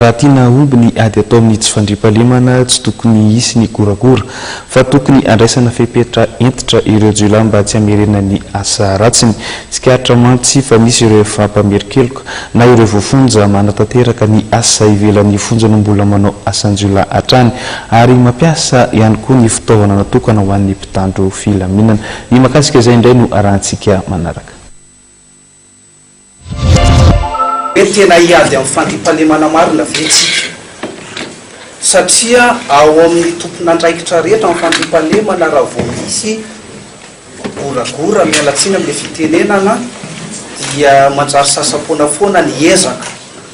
Raha tiana hahomby ny ady atao amin'ny tsy fandriampahalemana, tsy tokony hisy ny goragora, fa tokony handraisana fepetra hentitra ireo jiolahy mba tsy hamerenany ny asa ratsiny. Tsikaritra mantsy fa misy ireo efa mpamerin-keloka na ireo voafonja manatanteraka ny asa ivelan'ny fonja no mbola manao asan-jiolahy hatrany ary mampiasa ihany koa ny fitaovana natokana ho an'ny mpitandro filaminana. Ny mahakasika izay indray no arahantsika manaraka. Hoe tena hiady amin'ny fandriampahalemana marina ve isika? Satria ao amin'ny tompon'andraikitra rehetra amin'ny fandriampahalemana raha vao misy goragora, miala tsiny amin'ilay fitenenana, dia manjary sasa-poana foana ny ezaka,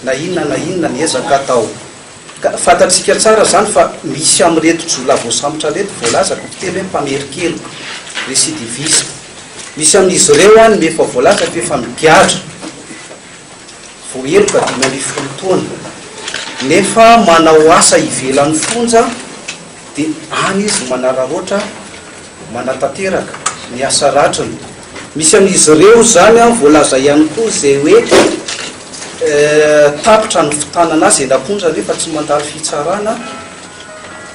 na inona na inona ny ezaka atao. Ka fantatsika tsara izany fa misy amin'ireto jiolahy voasambotra ireto voalazako fiteny hoe mpamerin-keloka, récidiviste. Misy amin'izy ireo any efa voalaza fa efa migadra, voaheloka 15 taona, nefa manao asa ivelan'ny fonja dia any izy manararaotra manatanteraka ny asa ratriny. Misy amin'izy ireo izany voalaza ihany koa izay hoe tapitra ny fitanana azy eny am-ponja nefa tsy mandalo fitsarana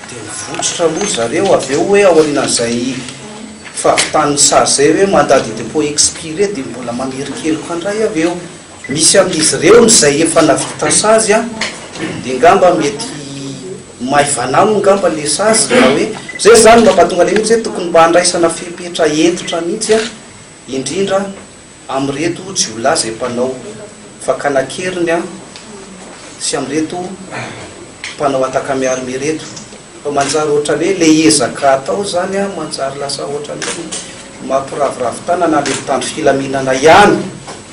dia mivotsitra moa zareo avy eo hoe aorianan'izay fahavitan'ny sazy izay hoe mandat de dépôt expiré dia mbola mamerin-keloka indray avy eo. Misy amin'izy ireo izay efa navita sazy dia ngamba mety maivana aminy ngamba le sazy na hoe zay zany mampatonga le mihitsy hoe tokony mba handraisana fepetra hentitra mihitsy indrindra amin'ireto jiolahy izay mpanao fakana an-keriny sy amin'ireto mpanao attaque armée ireto fa manjary ohatran'ny hoe le ezaka atao zany manjary lasa ohatran'ny hoe mampiraviravy tanana le mpitandro filaminana ihany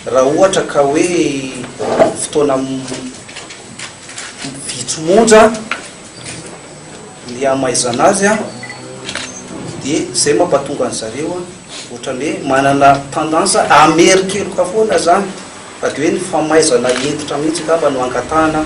raha ohatra ka hoe fotoana vitsy monja ny hamaizana azy dia zay mampatonga an zareo ohatran'ny hoe manana tendance hamerin-keloka foana zany fa dia hoe ny famaizana hentitra mihitsy angamba no angatahana.